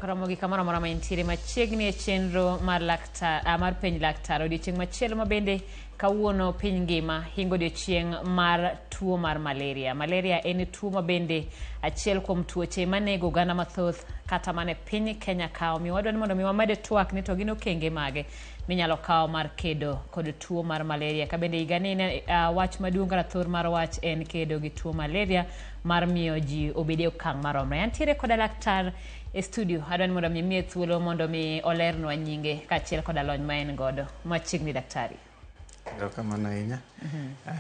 Ramogi kamoro amora ma intiere machiegni e chenro mar laktar, mar penj laktar odiochieng' machielo ma bende kawuono piny ngima hingo odiochieng' mar tuo mar malaria. Malaria en tuo ma bende achiel kuom tuoche manego oganda mathoth kata mana e piny Kenya ka. Omiyo wadwa ni mondo mi wamed twak ni to gin okenge mage minyalo kaw mar kedo kod tuo mar malaria. Ka bende higani ne wach maduong' kata thor mar wach en kedo gi tuo malaria mar miyo ji obed e okang' maromre. Antiere koda laktar e studio, adwa ni mondo mi imiye thuolo mondo mi olernwa nyinge kaachiel koda lony ma en godo. Machiegni daktari. Erokamano ahinya.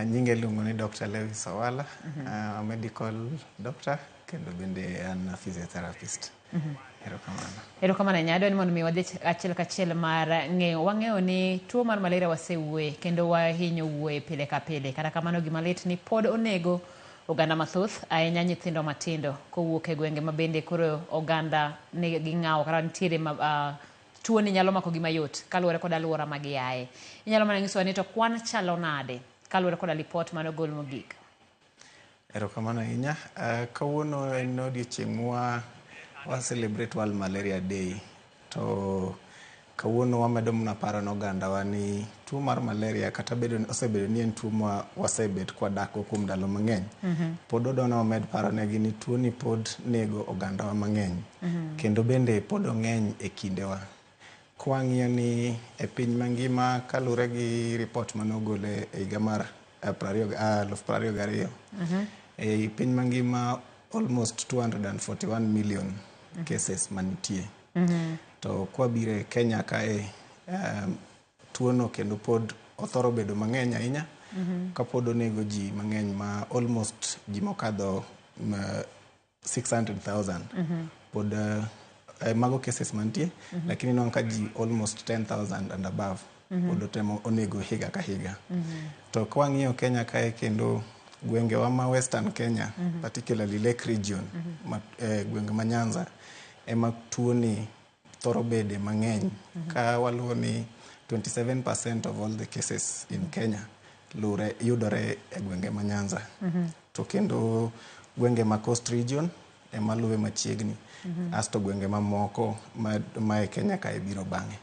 Nyinga iluongo ni Dr. Lewis Owala, medical doctor kendo bende an a physiotherapist. Erokamano. Erokamano ahinya. Adwa ni mondo mi wadhi achiel kachiel mar ng'eyo. Wang'eyo ni tuo mar malaria wasewuoye kendo wahinyo wuoye pile ka pile. Kata kamano gima lit ni pod onego oganda mathoth ahinya nyithindo matindo kowuok e gwenge ma bende koro oganda nigi ng'awo kata nitiere ma, tuo ni nyalo makogi mayot kaluwore kod alwora ma giaye. Inyalo mana nyisowa ni to kwan chalo nade kaluwore koda lipot mane ogol mogik? Erokamano ahinya. Kawuono en odiochieng' mwa wa celebrate World Malaria Day. To kawuono wamedo mana paro ne ogandawa ni tuo mar malaria kata bedo osebedo ni en tuo ma wasebet kwadak go kuom ndalo mang'eny. Pod odwa ni wamed paro negi ni tuo ni pod nego ogandawa mang'eny. Kendo bende pod ong'eny e kindewa. Kwang'iyo ni e piny mangima kaluwore gi report mane ogol e higa mar 2022. E piny mangima almost 241 million cases manitie. To kwabiro e Kenya kae, tuono kendo pod othoro bedo mang'eny ahinya kapod onego ji mang'eny ma almost ji mokadho 600,000 pod mago cases mantie, lakini inwang'o ka ji almost 10,000 and above pod otemo onego higa ka higa. To kwang'iyo Kenya kae kendo gwengewa ma Western Kenya, particularly Lake Region, ma, gwenge ma Nyanza ema tuoni thoro bede mang'eny, ka waluwo ni 27% of all the cases in Kenya lure yudore e gwenge ma Nyanza. To kendo gwenge ma Coast Region ema luwe machiegni, asto gwenge mamoko ma e Kenya kae biro bang'e.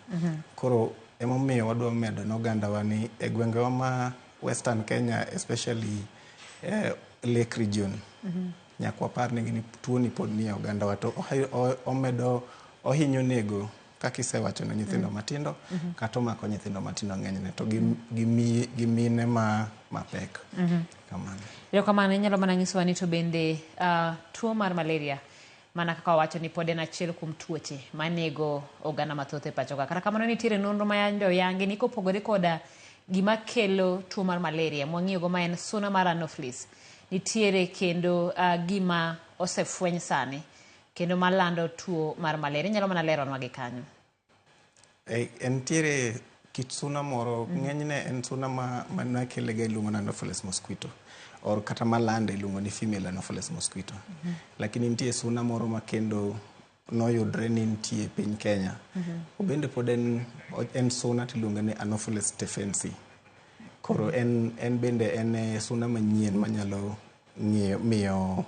Koro emomiyo wadwa medo ne ogandawa ni e gwengewa ma Western Kenya, especially Lake Region, nyaka wapar negi ni tuoni pod nie ogandawa to omedo ohinyo nego kaka isewacho ne nyithindo matindo, kata omako nyithindo matindo ng'enyne to gi mine ma mapek kamano. Erokamano, inyalo mana nyisowa ni to bende tuo mar malaria mana kaka wawacho ni pod en achiel kuom tuoche manego oganda mathoth e pacho ka. Kata kamano nitiere nonro ma yande oyangi ni kopogore koda gima kelo tuo mar malaria mwang'iyogo ma en suna mar Anopheles, nitiere kendo gima osefweny sani kendo malando tuo mar malaria. Inyalo mana leronwa gi kanyo. Entiere kit suna moro, ng'enyne en suna ma mana kelega iluongo ni Anopheles mosquito or kata malande iluongo ni female Anopheles mosquito. Lakini nitie suna moro ma kendo noyudre ni nitie e piny Kenya. Obende pod en suna tiluonge ni Anopheles stephensi. Koro en bende en suna manyien manyalo miyo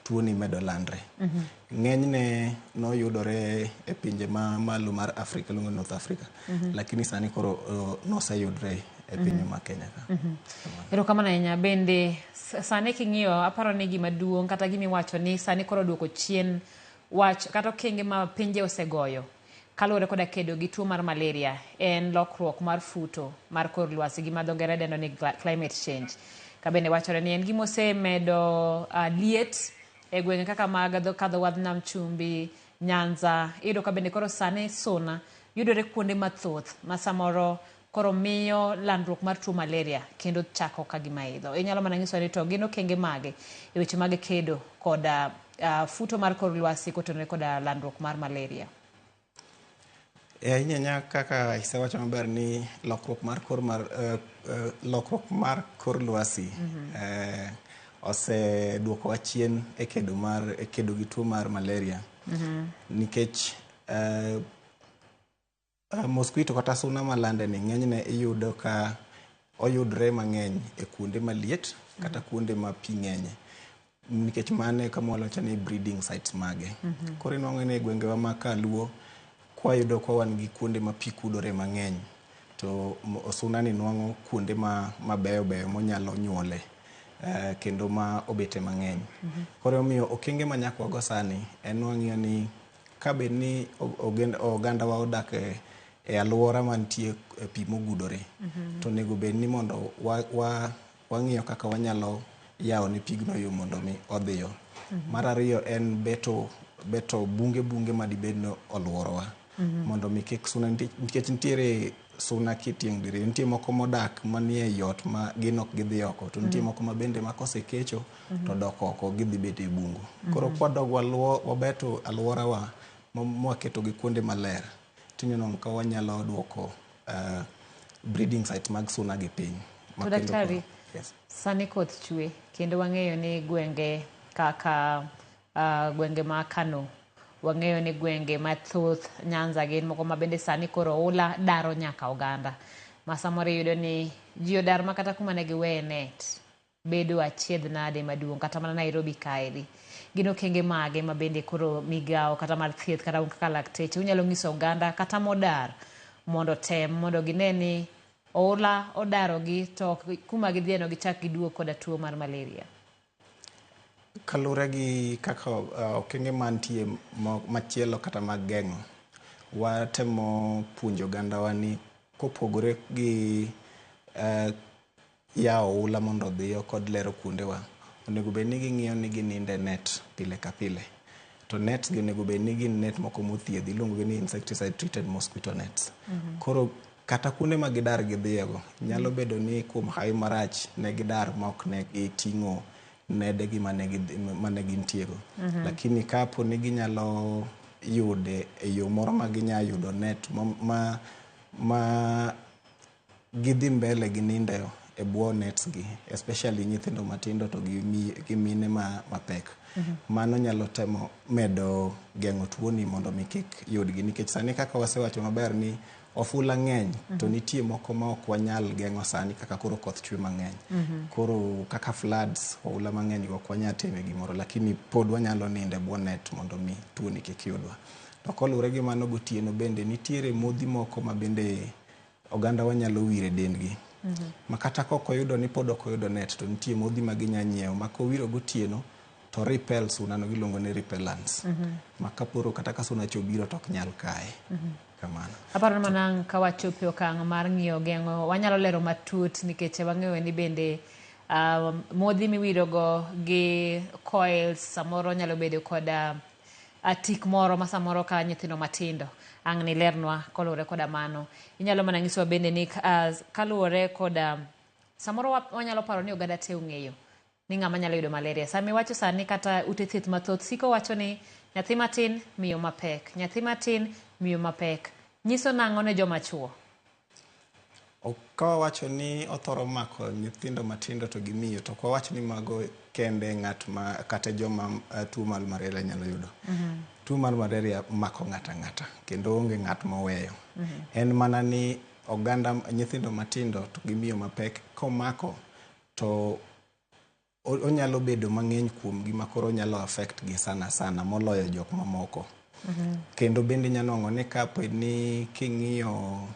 tuoni medo landre. Ng'enyne noyudore e pinje ma malo mar Afrika, iluongo ni North Africa. Lakini sani koro noseyudre e pinywa ma Kenya ka. Erokamano ahinya. Bende sani king'iyo aparo ni gima duong' kata gima iwacho ni sani koro duoko chien wach kata okenge ma pinje osegoyo kaluwore koda kedo gi tuo mar malaria en lokruok mar futo mar kor lwasi, gima dho ngere dendo ni climate change. Ka bende wachore ni en gima osemedo liet e gwenge kaka mag kadho wadh nam chumbi, Nyanza, iyudo ka bende koro sani suna yudore kuonde mathoth ma samoro koro miyo landruok mar tuo malaria kendo chako ka gima idho. Inyalo mana nyiso ni to gin okenge mage e weche mag kedo koda futo mar kor lwasi kotenore koda landruok mar malaria? Ahinya ahinya kaka isewacho maber ni lokruok mar kor mar lokruok mar kor lwasi oseduokowa chien e kedo mar e kedo gi tuo mar malaria, nikech mosquito kata suna malande ni ng'enyne iyudo ka oyudre mang'eny e kuonde maliet kata kuonde ma pi ng'enye. Nikech mano e kama walocho ni breeding sites mage. Koro inwang'o ni e gwengewa ma kaluo, kwayudo kwa wan gi kuonde ma pi kudore mang'eny, to suna ni nwang'o kuonde mabeyo beyo monyalo nyuole, kendo ma obete mang'eny. Koro omiyo okenge ma nyaka wago sani en wang'iyo ni ka bed ni ogandawa odak e alwora mantie pi mogudore, to onego bed ni mondo wang'iyo kaka wanyalo yawo ne pigno yo mondo mi odhiyo. Mar ariyo en beto bunge bunge madibed ni oluorowa mondo mi kik suna, nikech nitiere suna kitieng' diriyo, nitie moko modak manie ei ot ma gin ok gidhi oko, to nitie moko ma bende ma kosekecho to dok oko gidhi bet e bungu. Koro kwadog wabeto alworawa mwaketo gi kuonde maler, tineno ka wanyalo duoko breeding sites mag suna gi piny. To daktari, yes. Sani koth chwe kendo wang'eyo ni gwenge kaka gwenge ma Kano, wang'eyo ni gwenge mathoth Nyanza gin moko ma bende sani koro oula daro nyaka oganda. Ma samoro iyudo ni ji odar ma kata kuma ne giweye net bedo achiedh nade maduong' kata mana Nairobi kaeri. Gin okenge mage ma bende koro migawo kata mar thieth kata un kaka lakteche unyalo nyiso oganda kata modar mondo tem mondo gine ni oula odarogi to kuma gidhiye no gichak giduog koda tuo mar malaria? Kaluwore gi kaka okenge mantie machielo kata mag geng'o, watemo puonjo ogandawa ni kopogore gi yawo oula mondo odhiyo kod lero kuondewa, onego bed ni ging'iyo ni ginindo e net pile ka pile. To nets gi onego bed ni gin net moko mothiedhi, iluongo gi ni insecticide treated mosquito nets. Koro kata kuonde ma gidar gidhiyego, nyalo bedo ni kuom hawi marach ne gidar ma ok ne giting'o nedegi mane gintiego. Lakini kapo ni ginyalo yude e yo moro ma ginya yudo net ma gidhi mbele gi nindo e bwo nets gi, especially nyithindo matindo to gi mine mapek. Mano nyalo temo medo geng'o tuoni mondo mi kik yudgi, nikech sani kaka wasewacho maber ni ofula ng'eny, to nitie moko ma ok wanyal geng'o sani kaka koro koth chwe mang'eny. Koro kaka floods, oula mang'eny go ok wanyal time gimoro, lakini pod wanyalo nindo e bwo net mondo mi tuoni kik yudwa. To koluwore gi mano gotieno bende nitiere modhi moko ma bende oganda wanyalo wire dendgi. Ma kata kok oyudo ni pod ok oyudo net, to nitie modhi ma ginya nyiewo ma kowiro gotieno to repel suna no, giluongo ni repellents. Ma kaporo kata ka suna cha obiro to ok nyal kaye. Kamano. Aparo mana ka wachopo e okang' mar ng'iyo geng'o, wanyalo lero matut nikech wang'eyo ni bende modhi miwirogo gi coils samoro nyalo bedo koda tik moro ma samoro ka nyithindo matindo ang' ni lernwa koluwore koda mano. Inyalo mana nyisowa bende ni kaluwore koda samoro wanyalo paro ni oganda te ong'eyo ni ng'ama nyalo yudo malaria. Sama iwacho sani kata ute thieth mathoth siko wacho ni nyathi matin miyo mapek, nyathi matin miyo mapek. Nyiso nang'o ne joma chuo? Ka wawacho ni othoro mako nyithindo matindo to gi miyo, to ok wawach ni mago kende ng'at ma kata joma tuo mar malaria nyalo yudo. Tuo mar malaria mako ng'ato ang'ata kendo onge ng'at moweyo. En mana ni oganda nyithindo matindo to gi miyo mapek komako to onyalo bedo mang'eny kuomgi ma koro onyalo affect gi sana sana moloyo jok mamoko. Kendo bende inyalo nwang'o ni kapo ni king'iyo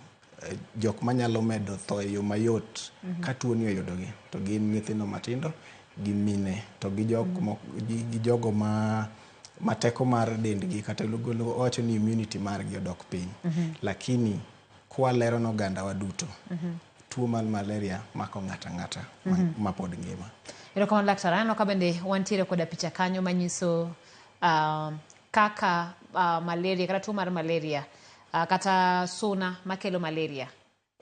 jok manyalo medo tho e yo mayot ka tuoni oyudogi to gin nyithindo matindo gi mine to gi jok gi jogo ma teko mar dendgi kata wacho ni immunity margi odok piny. Lakini kwalero ne oganda wa duto, tuo mar malaria mako ng'ato ang'ata ma pod ngima. Erokamano laktar, aneno ka bende wantiere koda picha kanyo manyiso kaka malaria kata tuo mar malaria kata suna makelo malaria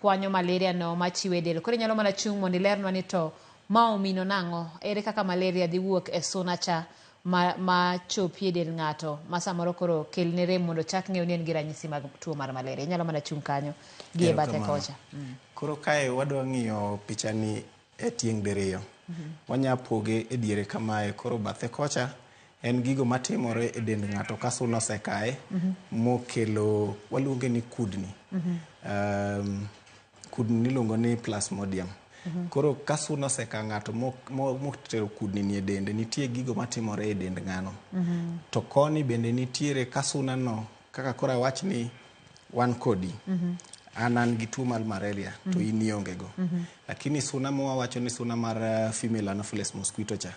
kwanyo malaria no machiwe e del. Koro inyalo mana chung' mondo ilernwa ni to ma omino nang'o, ere kaka malaria dhi wuok e suna cha ma chopi e del ng'ato ma samoro koro kelne rem mondo chak ng'eyo ni en gi ranyisi mag tuo mar malaria. Inyalo mana chung' kanyo gi e bathe kocha. Koro kae wadwa ng'iyo picha ni e tieng' diriyo. Wanya poge e diere kamae, koro bathe kocha en gigo matimore e dend ng'ato ka suna osekaye mokelo waluonge ni kudni. Kudni iluongo ni plasmodium. Koro ka suna oseka ng'ato motero kudni ni e dende, nitie gigo matimore e dend ng'ano. To koni bende nitiere ka suna no, kaka koro awach ni wan kodi, an gi tuo mar malaria to in ionge go. Lakini suna mawawacho ni suna mar female anopheles mosquito cha,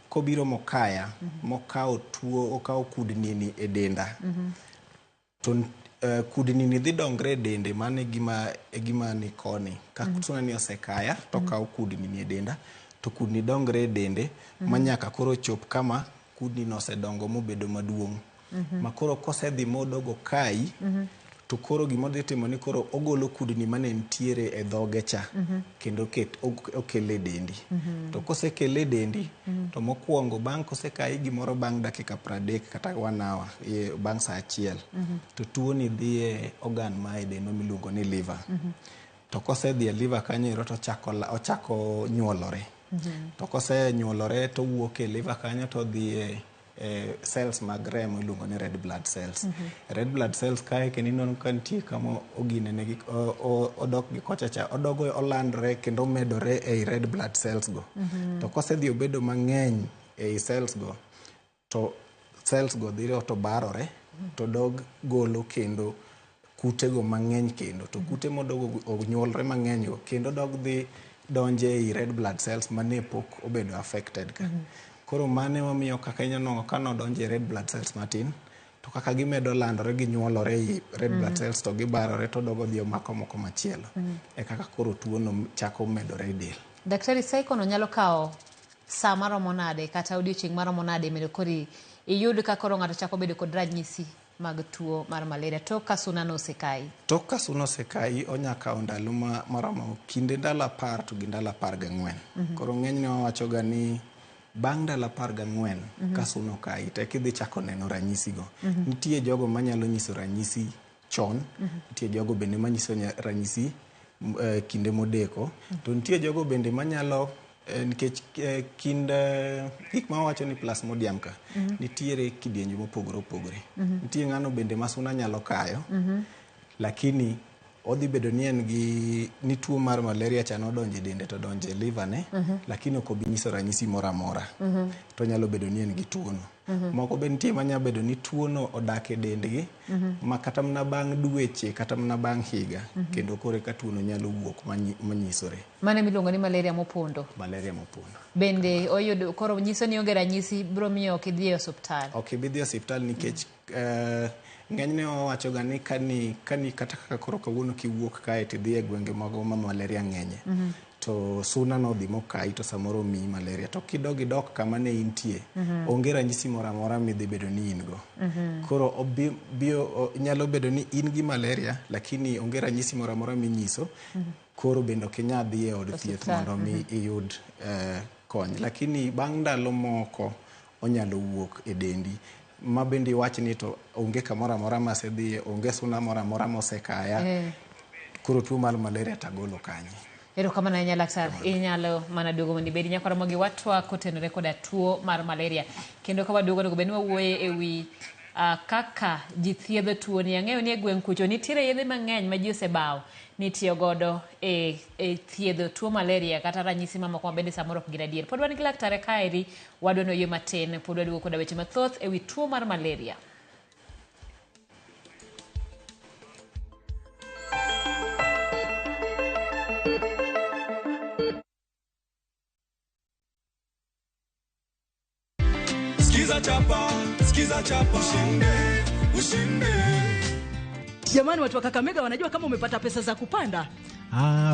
kobiro mokaya, mokawo tuo, okawo kudni ni e denda, to kudni ni dhi dongre e dende, mano e gima ni koni. Ka suna ni osekaya, to okawo kudni ni e denda, to kudni dongre e dende, ma nyaka koro chop kama kudni no osedongo mobedo maduong'. Ma koro kosedhi modogo kai, to koro gima odhi timo ni koro ogolo kudni mane nitiere e dhoge cha, kendo okele e dendi. To kosekele e dendi, to mokwongo bang' kosekayi gimoro bang' dakika 30 kata 1 hour, bang' saa achiel, to tuo ni dhi e organ ma e dendwa miluongo ni liver. To kosedhi e liver kanyo ero to ochako nyuolore. To kosenyuolore to owuok e liver kanyo to odhi e cells mag remo iluongo ni red blood cells. Red blood cells kae kendo ineno ka nitie kama oginene gi odok gi kocha cha, odogo olandore kendo omedore ei red blood cells go. To kosedhi obedo mang'eny ei cells go, to cells go dhi to barore, to dog golo kendo kutego mang'eny kendo. To kute modogo onyuolre mang'eny go kendo dog dhi donje ei red blood cells mane pok obedo affected ka. Koro mane mamiyo kaka inyalo nwang'o ka nodonjo e red blood cells matin, to kaka gimedo landore ginyuolore ei red blood cells to gibarore to dogo dhi omako moko machielo. E kaka koro tuo no chako medore e del. Daktari, cycle no nyalo kawo saa maromo nade kata odiochieng' maromo nade mondo koro iyud ka koro ng'ato chako bedo kod ranyisi mag tuo mar malaria tok ka suna no osekayi? Tok ka suna osekayi, onya kawo ndalo maromo kinde ndalo 10 to gi ndalo 14. Koro ng'enyne wawacho ga ni bang' ndalo 14 ka suna okayi, to eka idhi chako neno ranyisi go. Nitie jogo manyalo nyiso ranyisi chon, nitie jogo bende manyiso ranyisi kinde modeko, to nitie jogo bende manyalo nikech kind gik ma wawacho ni plasmodium ka, nitiere kidienje mopogore opogore. Nitie ng'ano bende ma suna nyalo kayo, lakini odhi bedo ni en gi ni tuo mar malaria cha nodonjo e dende to donjo e liver ne, lakini ok obi nyiso ranyisi moro amora. To nyalo bedo ni en gi tuo no. Moko be nitie manyalo bedo ni tuo no odak e dendgi, ma kata mana bang' dweche kata mana bang' higa, kendo koro eka tuo no nyalo wuok manyisore. Mano miluongo ni malaria mopondo. Malaria mopondo. Bende oyudo koro nyiso ni onge ranyisi biro miyo ok idhi e osiptal. Ok ibi dhi e osiptal nikech ng'enyne wawacho ga ni kani kata kaka koro kawuono kiwuok kae tidhi e gwenge mago ma malaria ng'enye, to suna nodhi mokayi to samoro omiyi malaria, to kidog idok kama ne intie, onge ranyisi moro amora midhi bedo ni in go. Koro nyalo bedo ni in gi malaria lakini onge ranyisi moro amora minyiso, koro bende ok inyal dhi e od thieth mondo mi iyud kony. Lakini bang' ndalo moko onyalo wuok e dendi ma bende iwach ni to onge kamoro amora masedhiye, onge suna moro amora mosekaya, koro tuo mar malaria tagolo kanye. Erokamano ahinya laktar, inyalo mana duogo mondo ibedi nyakwara mogi watwa kotenore koda tuo mar malaria. Kendo ka waduogo onego bed ni wawuoye e wi kaka ji thiedho tuo ni. Ang'eyo ni e gweng' kucho nitiere yedhe mang'eny ma ji osebawo ni tiyo godo e thiedho tuo malaria kata ranyisi mamoko ma bende samoro ok gin adier. Pod wan gi laktar kaeri, wadwa ni oyie matin, pod waduogo koda weche mathoth e wi tuo mar malaria. Skiza chapa, skiza chapa, ushinde, ushinde. Jamani, watu wa Kakamega wanajua kama umepata pesa za kupanda?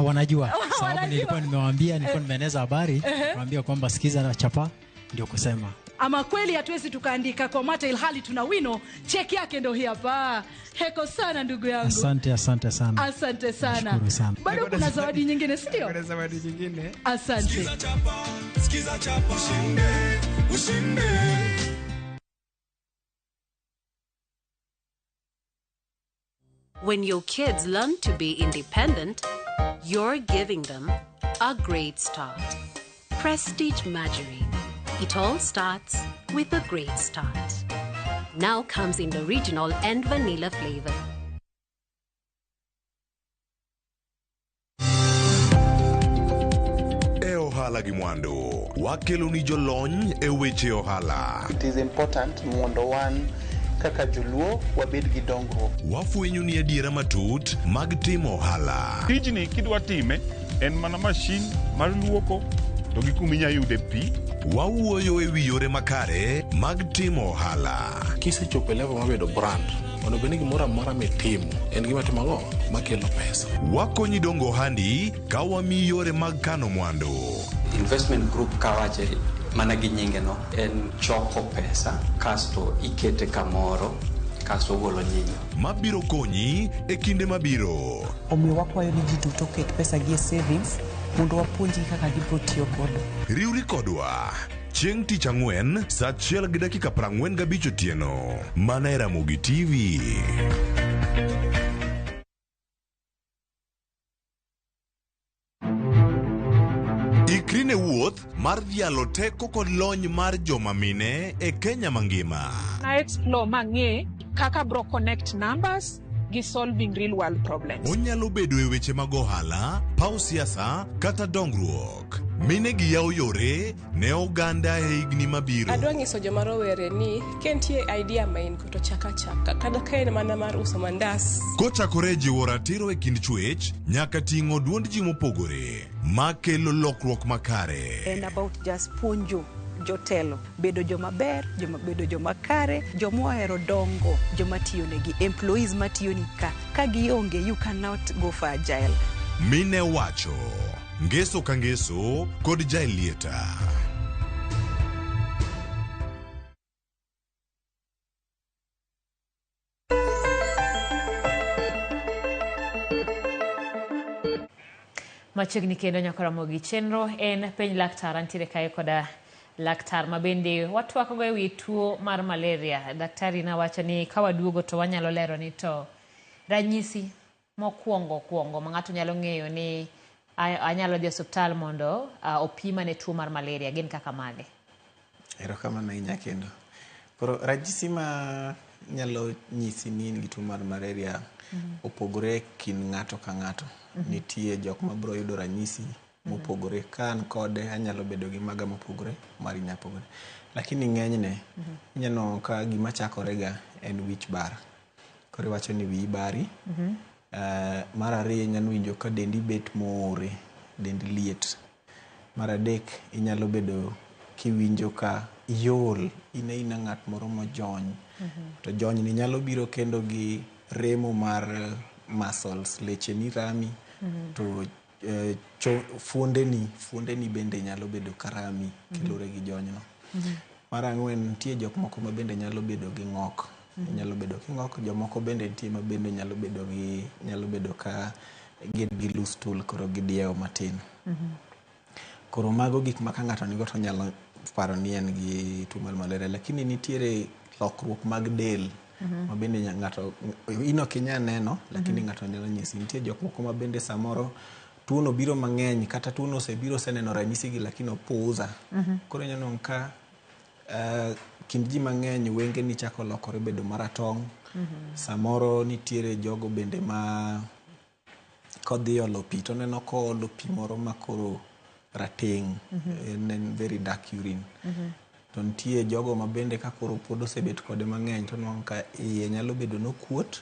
Wanajua. Sababu nilikuwa nimewaambia, nilikuwa nimeeneza habari, niwaambia kwamba skiza na chapa ndio kusema. Ama kweli hatuwezi tukaandika kwa mate ilhali tuna wino. Cheki yake ndio hii hapa. Heko sana ndugu yangu. Asante, asante sana. Asante sana. Nashukuru sana. Bado kuna zawadi nyingine, si ndio? Kuna zawadi nyingine. Asante. Skiza chapa, skiza chapa, ushinde, ushinde. When your kids learn to be independent, you're giving them a great start. Prestige Margarine. It all starts with a great start. Now comes in the original and vanilla flavor. ohala gi mwandu. Wakeloni jolony e weche ohala. It is important mondo wan kaka joluo wabed gi dongruok. Wafwenyo ni adiera matut mag timo ohala. Tijni kidwa time en mana mashin mar luoko to gi kuma inya yude pi. Wawuoyo e wi yore makare mag timo ohala. Kisechopo e level mar bedo brand, onego bed ni gimoro amora mitimo en gima timo ang'o makelo pesa. Wakonyi dongo ohandi ka wamiyi yore mag kano mwandu. Investment group kawache mana gi nyinge no en choko pesa kasto ikete kamoro kasto ogolo nyinyo. Mabiro konyi e kinde mabiro. Omiyo wakwayo ni ji duto oket pesa gi e savings mondo wapuonjgi kaka gibiro tiyo godo. Riwri kodwa chieng' tich ang'wen saa 1:45 otieno mana e Ramogi TV. Ikri ne wuoth mar dhialo teko kod lony mar joma mine e Kenya mangima. Na explore mang'e kaka bro connect numbers gi solving real world problems. Onyalo bedo e weche mag ohala, paw siasa kata dongruok. Mine gi yawo yore ne oganda e higni mabiro. Adwa nyiso joma rowere ni ka nitie idea ma in go to chak achaka kata ka en mana mar uso mandas. Kochakore e jiwo ratiro e kind chwech nyaka ting'o duond ji mopogore makelo lokruok makare. En about just puonjo jotelo bedo joma ber, joma bedo joma kare, joma ohero dongo, joma tiyo negi, employees matiyo ni ka. Ka gionge, you cannot go for agile. Mine wacho ngeso ka ngeso kod Jaelieta. Machiegni kendo nyaka Ramogi chenro en penj laktar antiere kae koda laktar ma bende watwak go ewi tuo mar malaria. Daktari nawacho ni ka waduogo to wanyalo lero ni to ranyisi mokwongo kwongo ma ng'ato nyalo ng'eyo ni anyalo dhi osiptal mondo opima ne tuo mar malaria gin kaka mage? Erokamano ahinya kendo. Koro ranyisi ma nyalo nyisi ni in gi tuo mar malaria opogore kind ng'ato ka ng'ato. Nitie jok mabiro yudo ranyisi mopogore. Ka an kode anyalo bedo gi maga mopogore, mari nyalo pogore. Lakini ng'enyne inyalo ka gima chakore ga en wich bar. Koro iwacho ni wiyi bari. Mar ariyo inyalo winjo ka dendi bet moore, dendi liet. Mar adek inyalo bedo kiwinjo ka iol, in aina ng'at moro mojony. To jony ni nyalo biro kendo gi remo mar muscles, leche ni rami, to fuondeni bende nyalo bedo karami kilure gi jonyno. Mar ang'wen nitie jok moko ma bende nyalo bedo gi ng'ok. Nyalo bedo gi ng'ok, jomoko bende nitie ma bende nyalo bedo gi nyalo bedo ka gin gi loose stool koro gidiewo matin. Koro mago gik ma ka ng'ato nigo to nyalo paro ni en gi tuo mar malaria, lakini nitiere lokruok mag del ma bende ng'ato in ok inyal neno, lakini ng'ato nyalo nyisi. Nitie jok moko ma bende samoro tuono biro mang'eny kata tuono osebiro oseneno ranyisi gi lakini opuuza. Koro inyalo nwang'o ka kind ji mang'eny wenge ni chako lokore bedo maratong'. Samoro nitiere jogo bende ma kodhi olo pi to oneno koolo pi moro ma koro rateng', en very dark urine. To nitie jogo ma bende ka koro pod osebet kode mang'eny to onwang'o ka iye nyalo bedo nokuot,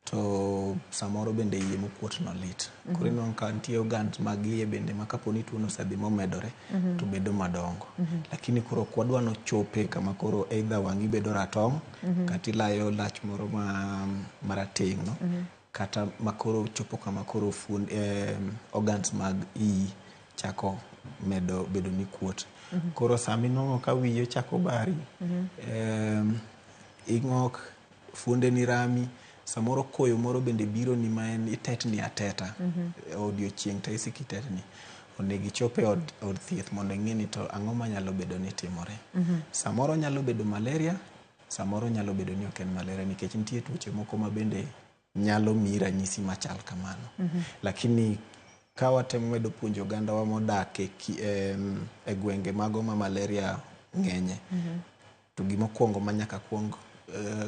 to samoro bende iye mokuot no lit. Koro inwang'o ka nitie organs mag iye bende ma kapo ni tuono osedhi momedore to bedo madongo. Lakini koro ok wadwa nochope kama koro either wang'i bedo ratong' kata ilayo lach moro marateng' no, kata makoro chopo kama koro organs mag iyi chako medo bedo ni kuot. Koro sama inwang'o ka wiyi ochako bari, ing'ok, fuondeni rami, samoro koyo moro bende biro ni ma en itetni ateta. Odiochieng' te isiko itetni. Onego ichop e od thieth mondo ing'e ni to ang'o manyalo bedo ni timore. Samoro nyalo bedo malaria, samoro nyalo bedo ni ok en malaria nikech nitie tuoche moko ma bende nyalo miyi ranyisi machal kamano. Lakini ka watemo medo puonjo ogandawa modak e gwenge mago ma malaria ng'enye, to gimokwongo ma nyaka kuong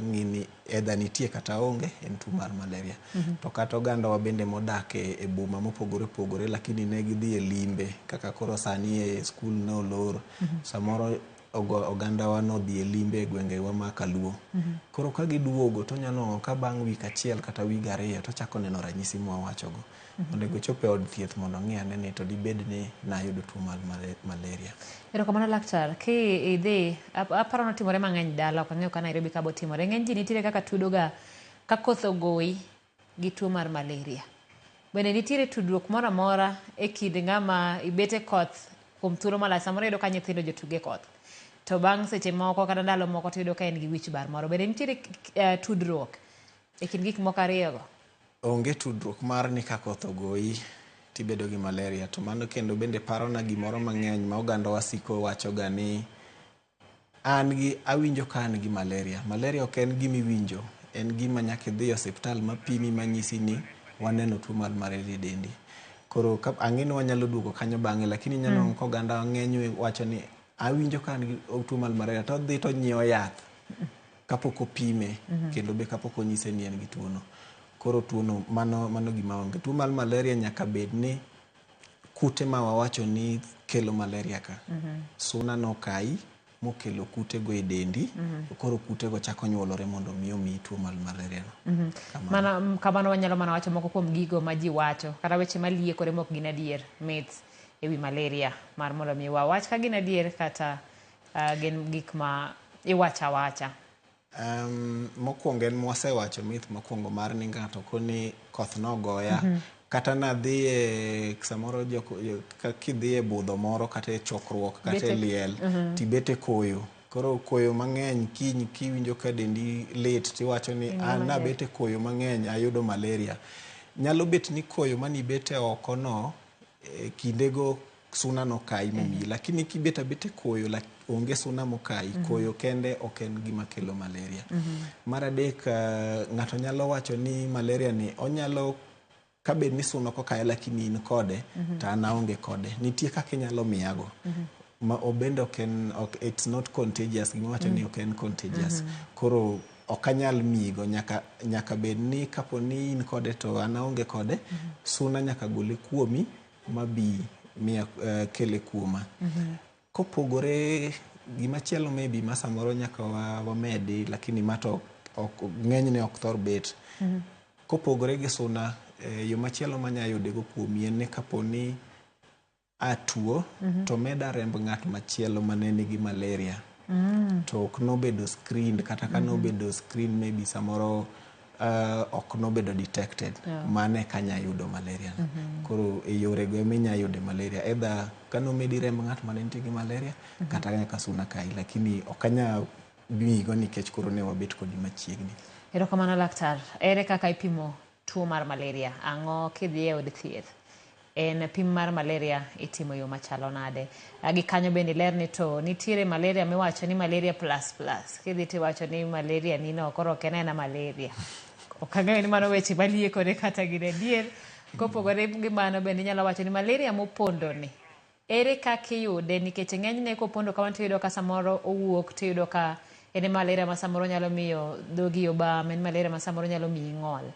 ng'i ni either nitie kata onge en tuo mar malaria. To kata ogandawa bende modak e boma mopogore opogore lakini ne gidhi e limbe kaka koro sani e skul ne olor. Samoro ogandawa nodhi e limbe e gwengewa ma kaluo. Koro ka giduogo to onyalo nwang'o ka bang' wik achiel kata wige ariyo tochako neno ranyisi mwawachogo. Onego ochop e od thieth mondo ong'i ane ni to dibed ni nayudo tuo mar malaria. Erokamano laktar, ki idhi aparo notimore mang'eny dala ok ang'eyo ka Nairobi ka botimore. Ng'eny ji nitiere kaka tudoga ka koth ogoyi gi tuo mar malaria. Bende nitiere tudruok moro amora e kind ng'ama ibet e koth kuom thuolo malach samoro iyudo ka nyithindo jotugo e koth to bang' seche moko kata ndalo moko tiyudo ka en gi wich bar moro. Bende nitiere tudruok e kind gik moko ariyogo? Onge tudruok mar ni ka koth ogoyi tibedo gi malaria to mano kendo bende parona gimoro mang'eny ma ogandawa siko wachoga ni an gi awinjo ka an gi malaria. Malaria ok en gima iwinjo, en gima nyaka idhi e osiptal mapimi manyisi ni waneno tuo mar malaria e dendi. Koro ang'e ni wanyalo duogo kanyo bang'e lakini inyalo nwang'o ka oganda ng'eny wacho ni awinjo ka an gi tuo mar malaria to odhi to onyiewo yath kapok opime kendo be kapok onyise ni en gi tuono. Koro tuono mano gima onge. Tuo mar malaria nyaka bed ni kute ma wawacho ni kelo malaria ka. Suna nokayi mokelo kutego e dendi. Koro kutego chako nyuolore mondo mi omiyi tuo mar malaria no. Kamano kamano wanyalo mana wacho moko kuom gigo ma ji wacho kata weche maliekore mok gin adier myths e wi malaria mar mondo mi wawach ka gin adier kata gin gik ma iwacho awacha. Mokwongo en mwasewacho myth mokwongo mar ni ng'ato koni koth nogoya. Kata nadhi e samoro kidhi e budho moro kata e chokruok kata e liel tibet e koyo. Koro koyo mang'eny kiny kiwinjo ka dendi lit tiwacho ni an nabet e koyo mang'eny ayudo malaria. Nyalo bet ni koyo manibete oko no kindego suna nokayi momiyi. Lakini kibet abeta e koyo onge suna mokayi. Koyo kende ok en gima kelo malaria. Mar adek ng'ato nyalo wacho ni malaria ni onyalo kabed ni suna ok okaye lakini in kode to an aonge kode. Nitie kaka inyalo miyago. Ma obende ok en it's not contagious. Gima wacho ni ok en contagious. Koro ok anyal miyigo nyaka bed ni kapo ni in kode to an aonge kode. Suna nyaka gole kuomi mabi miya kele kuoma. Kopogore gimachielo maybe ma samoro nyaka wamedi lakini ma to ng'enyne ok thor bet. Kopogore gi suna yo machielo manya yudego kuomi en ni kapo ni atuo to meda remb ng'at machielo mane nigi malaria. To ok nobedo screened kata ka nobedo screened maybe samoro ok nobedo detected. Mano eka nya yudo malaria no. Koro e yorego ema inya yude malaria. Either kanomedi remb ng'at mane nitie gi malaria kata nyaka suna kayi lakini ok anya miyigo nikech koro ne wabet kodi machiegni. Erokamano laktar. Ere kaka ipimo tuo mar malaria? Ang'o kidhi e od thieth? En pim mar malaria itimo e yo machalo nade? Gi kanyo bende ler ni to nitiere malaria miwacho ni malaria plus plus. Kidhi tiwacho ni malaria ni no koro ok en aena malaria. Ok ang'eyo ni mano weche maliekore kata gin adier. Kopogore gi mano bende inyalo wacho ni malaria mopondo ni ere kaka iyude nikech ng'enyne kopondo kamano tiyudo ka samoro owuok tiyudo ka en malaria ma samoro nyalo miyo dhogi obam, en malaria ma samoro nyalo miyi ng'ol.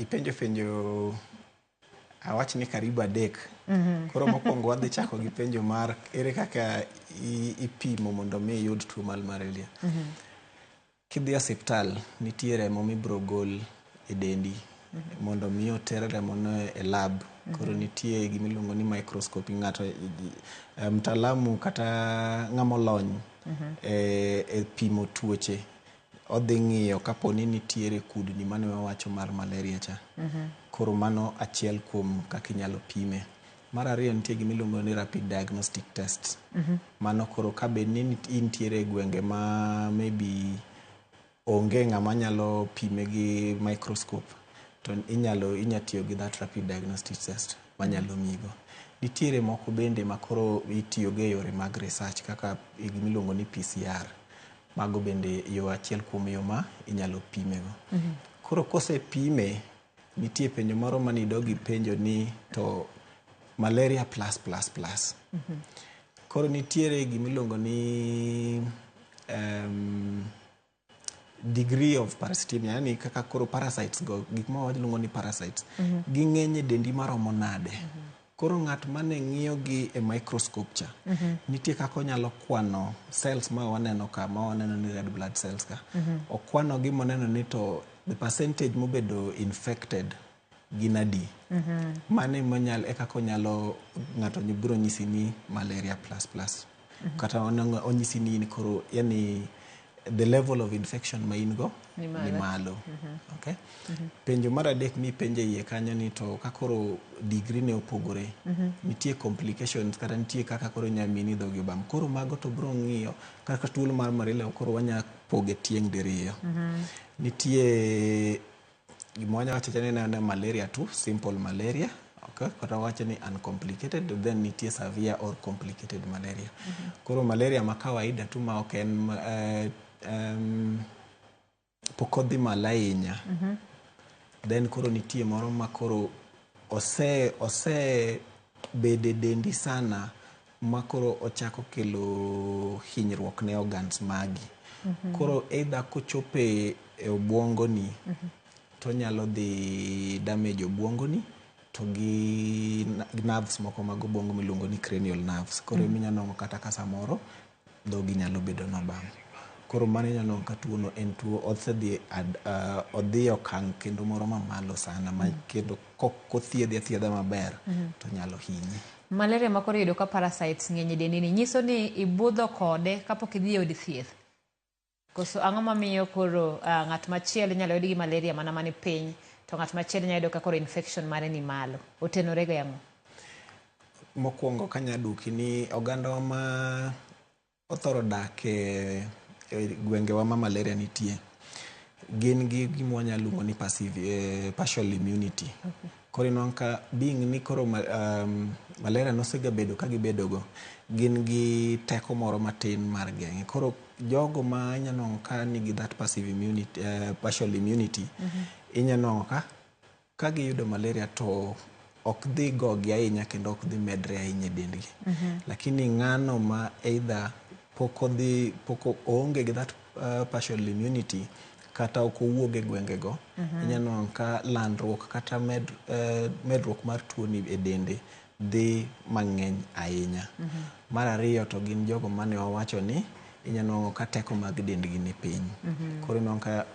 Ipenjo penjo awach ni karibu adek. Koro mokwongo wadhi chako gi penjo mar ere kaka ipimo mondo mi iyud tuo mar malaria. Kidhi e osiptal nitie remo mibiro gol e dendi mondo mi oter remono e lab. Koro nitie gima iluongo ni microscopy. Ng'ato mtaalamu kata ng'ama olony e pimo tuoche odhi ng'iyo kapo ni nitiere kudni mane wawacho mar malaria cha. Koro mano achiel kuom kaka inyalo pime. Mar ariyo nitie gima iluongo ni rapid diagnostic test. Mano koro kabed ni intiere e gwenge ma maybe onge ng'ama nyalo pime gi microscope to inya tiyo gi that rapid diagnostic test manyalo miyigo. Nitiere moko bende ma koro itiyogo e yore mag research kaka gima iluongo ni PCR. Mago bende yo achiel kuom yo ma inyalo pimego. Koro kosepime, nitie penjo moro manidog ipenjo ni to malaria plus plus plus. Koro nitiere gima iluongo ni degree of parasitemia, yani kaka koro parasites go, gik ma waluongo ni parasites, ging'eny e dendi maromo nade. Koro ng'at mane ng'iyo gi e microscope cha, nitie kaka onyalo kwano cells ma waneno ka, ma waneno ni red blood cells ka. Okwano gi moneno ni to the percentage mobedo infected gin adi. Mano emonyalo, e kaka onyalo ng'ato biro nyisi ni malaria plus plus. Kata onyisi ni in koro, yani the level of infection ma in go ni malo. Ni malo. Okay? Penjo mar adek mipenjo e iye kanyo ni to ka koro degree ne opogore, nitie complications kata nitie kaka koro nyamini dhogi obam. Koro mago to biro ng'iyo kaka tuo mar malaria koro wanya poge tieng' diriyo. Nitie gima wanya wacho ni en malaria tu, simple malaria, okay? Kata wawacho ni uncomplicated, then nitie severe or complicated malaria. Koro malaria ma kawaida tu ma ok en pok odhi malo ahinya. Then koro nitie moro ma koro ose bede dendi sana ma koro ochako kelo hinyruok ne organs magi. Koro either kochope e obwongo ni, to onyalo dhi damage obwongo ni to gi nerves moko mag obwongo miluongo ni cranial nerves. Koro eminya nwang'o kata ka samoro dhogi nyalo bedo nobam. Koro mano inya nwang'o ka tuo no en tuo osedhi odhi e okang' kendo moro mamalo sana ma kendo kothiedhe athiedha maber to nyalo hinyi. Malaria ma koro iyudo ka parasites ng'eny e dendi ni nyiso ni ibudho kode kapok idhi e od thieth. Koso ang'o mamiyo koro ng'at machielo inyalo yud gi malaria mana mani piny to ng'at machielo inyalo yudo ka koro infection mare ni malo. Otenore gi ang'o? Mokwongo kanya duki ni ogandawa ma othoro dak e gwengewa ma malaria nitie gin gi gima wanyalo luongo ni passive, partial immunity. Koro inwang'o ka being ni koro malaria nosegabedo ka gibedogo, gin gi teko moro matin mar geng'e. Koro jogo ma inya nwang'o ka nigi that passive immunity, partial immunity, inya nwang'o ka giyudo malaria to ok dhi gogi ahinya kendo ok dhi medre ahinya e dendgi. Lakini ng'ano ma either pok odhi, pok oonge gi that partial immunity kata ok owuog e gwengego, inya nwang'o ka landruok kata medruok mar tuoni e dende dhi mang'eny ahinya. Mar ariyo to gin jogo mane wawacho ni inya nwang'o ka teko mag dendgi ni piny. Koro inwang'o ka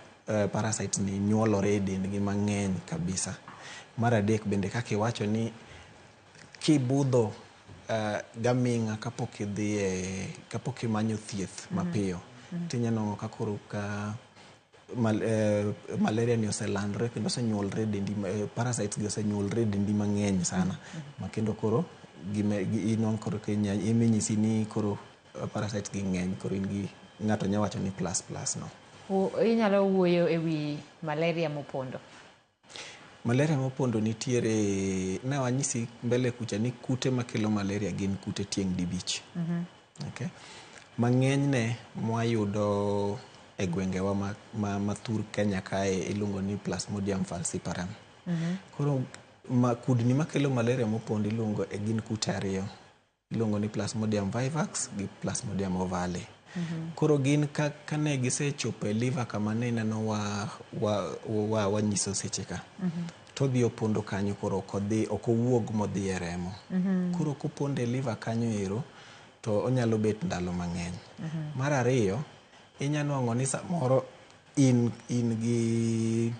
parasites ni nyuolore e dendgi mang'eny kabisa. Mar adek bende kaka iwacho ni kibudho gaming'a kapok idhi e kapok imanyo thieth mapiyo, tinya nwang'o ka koro ka malaria ni oselandre kendo osenyuolre e dendi, parasites gi osenyuolre e dendi mang'eny sana ma kendo koro inwang'o koro iminyisi ni koro parasites gi ng'eny, koro in gi ng'ato nya wacho ni plus plus no. Inyalo wuoyo e wi malaria mopondo. Malaria mopondo nitiere, ne wanyisi mbele kucha ni kute makelo malaria gin kute tieng' dibich. Okay. Mang'enyne mwayudo e gwengewa ma thur Kenya kae iluongo ni Plasmodium falciparum. Koro kudni makelo malaria mopondo iluongo e gin kute ariyo. Iluongo ni Plasmodium vivax gi Plasmodium ovale. Koro gin ka kane gisechopo e liver kama ne ineno wa wanyiso seche ka. To odhi opondo kanyo, koro ok odhi, ok owuog modhi e remo. Koro kopondo e liver kanyo ero to onyalo bet ndalo mang'eny. Mar ariyo, inya nwang'o ni samoro in gi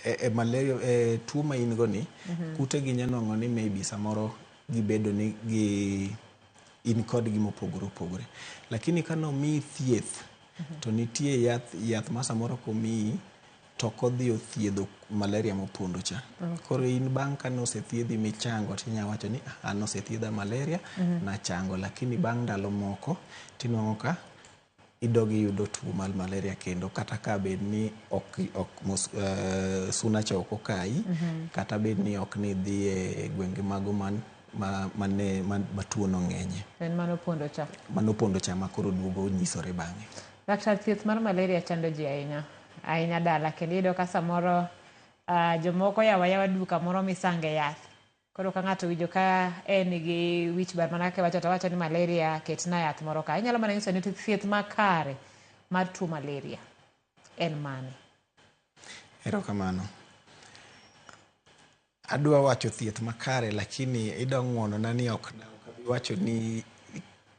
e malaria, e tuo ma in go ni, kute gi nya nwang'o ni maybe samoro gibedo ni gi in kodgi mopogore opogore. Lakini ka nomiyi thieth to nitie yath ma samoro komiyi to ok odhi othiedho malaria mopondo cha. Koro in bang' kane osethiedhi michango tinya wacho ni "Ah, an osethiedha malaria, nachango." Lakini bang' ndalo moko tinwang'o ka idog iyudo tuo mar malaria kendo, kata ka bed ni ok suna cha ok okayi, kata bed ni ok nidhi e gwenge mago man ma, mane ma tuo no ng'enye. En mano pondo cha. Mano pondo cha ma koro duogo nyisore bang'e. Laktar, thieth mar malaria chando ji ahinya ahinya dala, kendo iyudo ka samoro jomoko yawo ayawa duka moro misange yath. Koro ka ng'ato winjo ka en gi wich bar mana kaka iwacho to wacho ni malaria ketna yath moro ka. Inyalo mana nyiso ni thieth makare mar tuo malaria en mane? Erokamano. Adwa wacho thieth makare lakini idwa ng'uonona ni ok abi wacho ni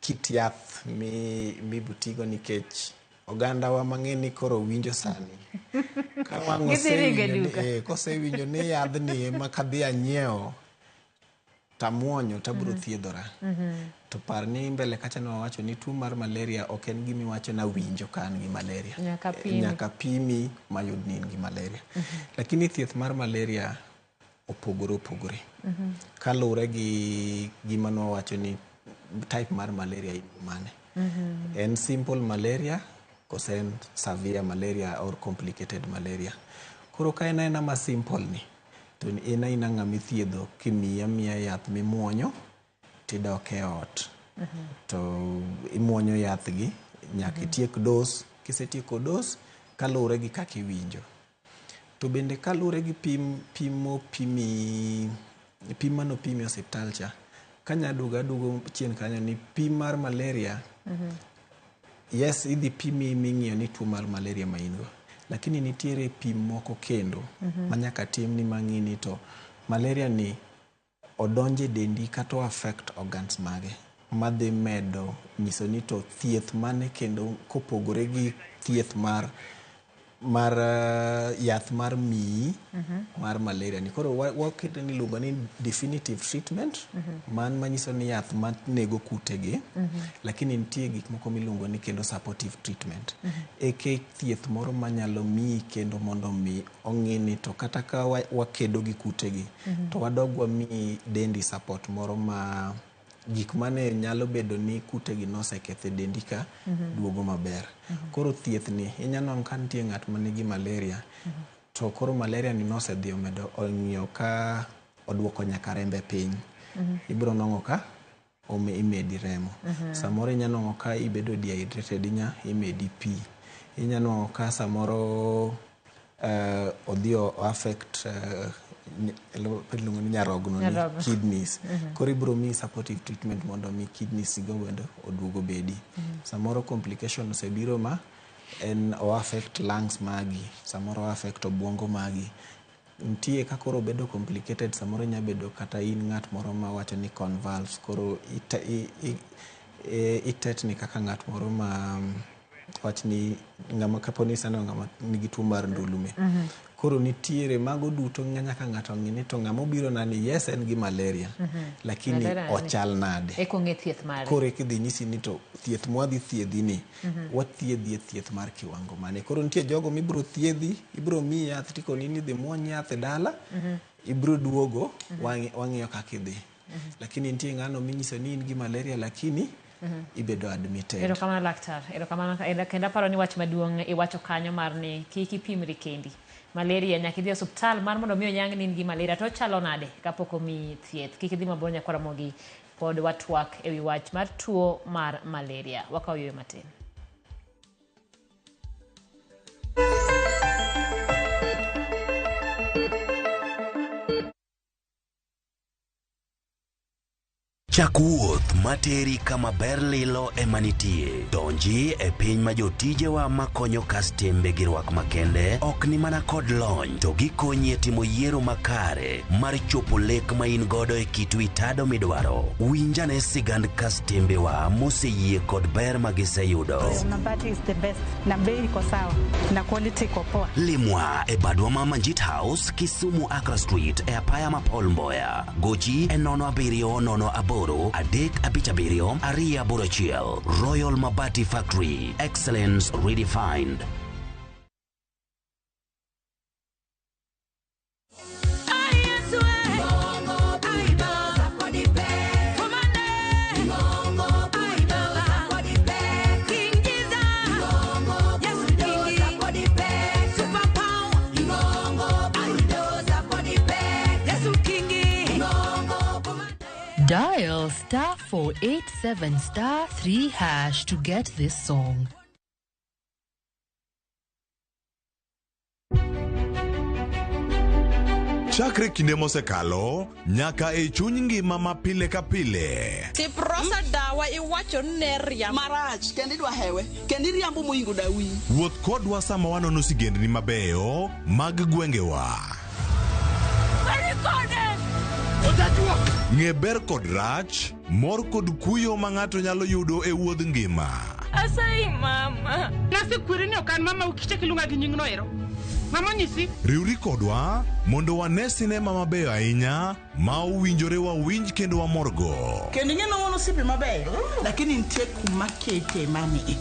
kit yath mibotigo nikech ogandawa mang'eny ni koro winjo sani. Ka wang' Gidhi ringo e osewinjo ni, duka. kosewinjo ni yadhni ema kadhi anyiewo tamuonyo tabiro thiedhora. To par ni mbele kacha ne wawacho ni tuo mar malaria ok en gima iwacho ni awinjo ka an gi malaria. Nyaka pimi. Nyaka pimi mayud ni in gi malaria. Lakini thieth mar malaria opogore opogore. Kaluwore gi gima nwawacho ni type mar malaria in mane. En simple malaria kose en severe malaria or complicated malaria. Koro ka en aena ma simple ni, to en aina ng'ama ithiedho kimiyi amiya yath mimuonyo tidok e ot. To imuonyo yath gi nyaka itiek dose. Kisetieko dose, kaluwore gi kaka iwinjo. To bende kaluwore gi pim pim mopimi pim manopimi e osiptal cha, kanya duogo aduogo chien kanyo ni pim mar malaria yes idhi pimi ming'iyo ni tuo mar malaria ma in go. Lakini nitiere pim moko kendo ma nyaka tim ni mang'i ni to malaria ni odonjo e dendi kata o affect organs mage madhi medo nyiso ni to thieth mane kendo kopogore gi thieth mar yath mar miyi mar malaria ni. Koro wakete ni iluongo ni definitive treatment man manyiso ni yath manego kutegi lakini nitie gik moko miluongo ni kendo supportive treatment. Eke thieth moro manyalo miyi kendo mondo mi ong'i ni to kata ka wakedo gi kutegi to wadog wamiyi dendi support moro ma gik mane nyalo bedo ni kutegi noseketho e dendi ka duogo maber. Koro thieth ni inyalo nwang'o ka nitie ng'at manigi malaria to koro malaria ni nosedhi omedo ong'iyo ka oduoko nyaka rembe piny. Ibiro nwang'o ka imedi remo. Samoro inya nwang'o ka ibedo dehydrated inya imedi pi. Inya nwang'o ka samoro odhi o affect iluongo ni nyarogno ni kidneys. Koro ibiro miyi supportive treatment mondo mi kidneys go bende oduog obedi. Samoro complication osebiro ma en o affect lungs magi, samoro o affect obuongo magi. Nitie ka koro obedo complicated samoro inya bedo kata in ng'at moro ma wacho ni convulse koro itetni kaka ng'at moro ma wach ni ng'ama kapo ni iseneno ng'ama nigi tuo mar ndulme. Koro nitiere mago duto nyaka ng'ato ng'i ni to ng'ama obiro na ni yes en gi malaria lakini ochal nade. Eka ong'e thieth mare. Koro eka idhi nyisi ni to thieth mwadhi thiedhi ni wathiedhi e thieth mar kiwango mane. Koro nitie jogo mibiro thiedhi, ibiro miyi yath tikoni ni idhi muony yath e dala, ibiro duogo wang'iyo kaka idhi. Lakini nitie ng'ano minyiso ni in gi malaria lakini ibedo admitted. Erokamano laktar, erokamano kendo aparo ni wach maduong' iwacho kanyo mar ni kik ipimri kendi. Malaria nyaka idhi e osuptal mar mondo mi oyang ni in gi malaria to ochalo nade kapok omiyi thieth. Kik idhi mabor nyakwar Ramogi, pod watwak ewi wach mar tuo mar malaria. Wakaw yueyo matin. Chak wuoth materi kama ber lilo ema nitie. Donji e piny ma jotijewa makonyo kastembe gi rwak makende ok ni mana kod lony to gikonyi e timo yiero makare mar chopo lek ma in godo e kit wi tado midwaro. Winjane sigand kastembewa moseyie kod ber ma giseyudo. Mabati is the best na bei iko sawa na quality iko poa. Limwa e badwa ma Manjit House, Kisumu Accra Street e apaya ma Paul Mboya. Gochi e 07 08 357 281. Royal Mabati Factory. Excellence redefined. Dial star 487 star 3 hash to get this song. Chakre kinde mosekalo nyaka e chuny ngima ma pile ka pile. Siprosa dawa iwacho ni ne riambo. Marach kendo idwa hewe kendo iriambo moingo dawi. Wuoth kodwa sama wanono sigendni mabeyo mag gwengewa. Ng'e ber kod rach, mor kod kuyo ma ng'ato nyalo yudo e wuodh ngima. Asayi mama. Nasekweri ni ok an mama ukichak iluonga gi nyingno ero. Mama onyisi. Riwri kodwa mondo wane sinema mabeyo ahinya ma owinjore wawinj kendo wamorgo. Kendo ing'e ni wan osiepe mabeyo lakini nitie kuma kete mami.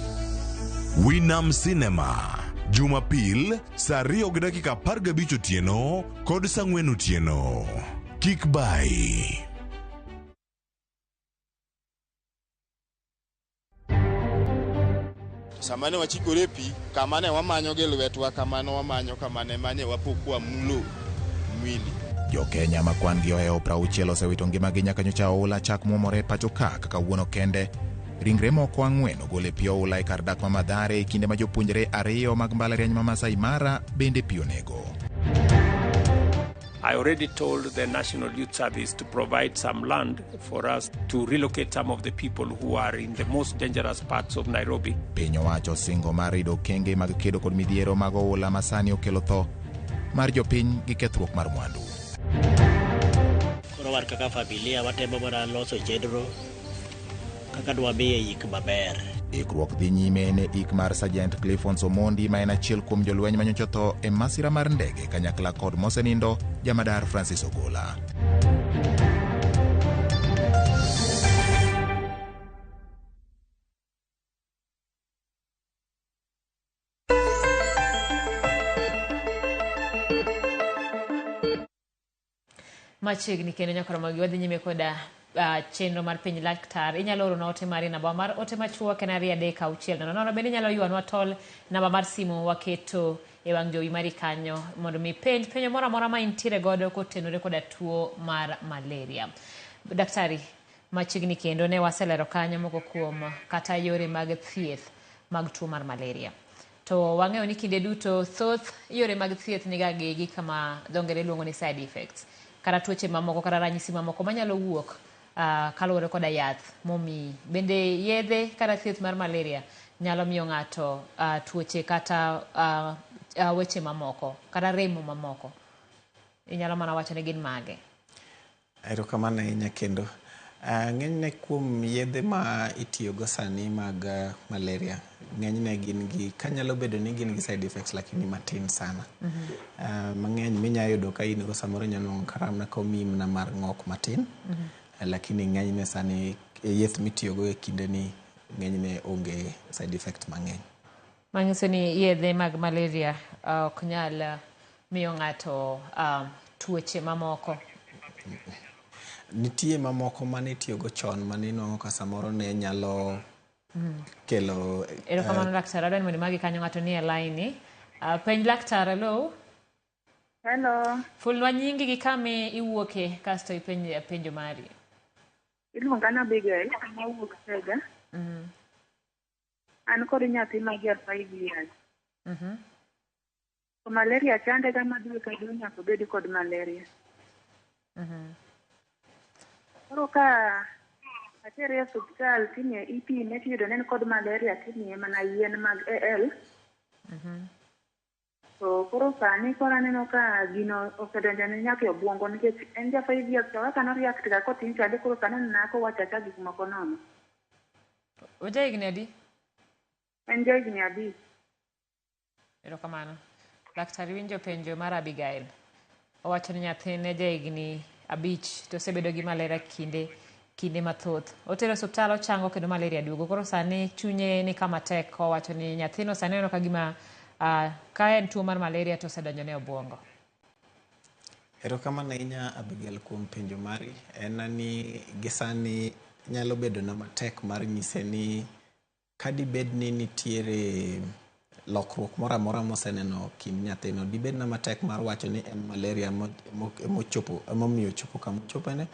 Winam Cinema, Jumapil saa 2:15 otieno kod saa 4 otieno. Kik bayi. Sama ne wachikore pi, kama ne wamanyo gi lwetwa, kama ne wamanyo, kama ne manye wapo kwamulo mwili. Jo-Kenya ma kwan gi ohewo 60 osewito ngimagi nyaka nyocha oula chak muomore e pacho ka kaka kawuono kende. Ringre moko 4 ogol e pi oula e kar dak ma Mathare e kinde ma jopuonjre 2 mag mbalariany ma Masai Mara bende pi onego. I already told the National Youth Service to provide some land for us to relocate some of the people who are in the most dangerous parts of Nairobi. Piny owacho singo mar rido okenge mag kedo kod midhiero mag oula ma sani okelo tho mar jopiny gi kethruok mar mwandu. Koro wan kaka familia watemo mana loso chenro kaka dwamiye yik maber. Ikruok dhi nyime ne ik mar Sergeant Cliffonso Omondi ma en achiel kuom jolweny manyocha otho e masira mar ndege kanyakla kod mosenindo jamadar Francis Ogola. Machiegni kendo nyakoromogi wadhi nyime koda chenro mar penj laktar. Inyalo orona ote mari namba mar ote machuok en 2 3 6 0 0. Bende inyalo ywanwa tol namba mar simu waketo e wang' jowi mari kanyo mondo mi penj penjo moro amora ma intiere godo kotenore koda tuo mar malaria. Daktari, machiegni kendo ne waselero kanyo moko kuom kata yore mag thieth mag tuo mar malaria. To wang'eyo ni kinde duto thoth yore mag thieth niga gi gik ma dho ngere luongo ni side effects, kata tuoche mamoko kata ranyisi mamoko manyalo wuok kaluwore koda yath momiyi. Bende yedhe kata thieth mar malaria nyalo miyo ng'ato tuoche kata weche mamoko kata remo mamoko. Inyalo mana wacho ni gin mage? Erokamano ahinya kendo. Ng'enyne kuom yedhe ma itiyogo sani mag malaria, ng'enyne gin gi, kanyalo bedo ni gin gi side effects lakini matin sana. Mang'eny minya yudo ka in go samoro inyalo nwang'o kata komiyi mana mar ng'ok matin. Lakini ng'enyne sani yath mitiyogo e kinde ni ng'enyne onge side effect mang'eny. Manyiso ni yedhe mag malaria ok nyal miyo ng'ato tuoche mamoko. Nitie mamoko mane itiyogo chon mane inwang'o ka samoro ne nyalo kelo. Erokamano laktar, adwa ni mondo imagi kanyo ng'ato nie line. Penj laktar, hello. Hello. Fulnwa nyingi gi kama iwuoke kasto ipenj penjo mari. Iluonga na Abigail, awuok Sega. An kod nyathi ma ja 5 years. To malaria chande ga ma dwe ka dwe nyaka obed kod malaria. Koro ka atere e osiptal timiye ipime tiyudo ni en kod malaria timiye mana yien mag AL. To koro sani koro aneno ka gino osedonjone nyaka e obwongo nikech en ja 5 years to kaka noreact ga kotin chande koro sani aneno ka owacho acha gik moko nono. Oja higni adi? En ja higni 5. Erokamano. Daktari winjo penjo mar Abigail. Owacho ni nyathine ja higni 5 to osebedo gi malaria kinde mathoth. Otere osiptal ochango kendo malaria duogo. Koro sani chunye ni kama tek. Owacho ni nyathino sani oneno ka gima ka en tuo mar malaria to osedonjone e obwongo. Erokamano ahinya Abigail kuom penjo mari. En ni gi sani nyalo bedo na matek mar nyise ni kadibed ni nitiere lokruok moro amora moseneno kind nyathino, dibed na matek mar wacho ni en malaria emochopo emomiyo ochopo kama ochopene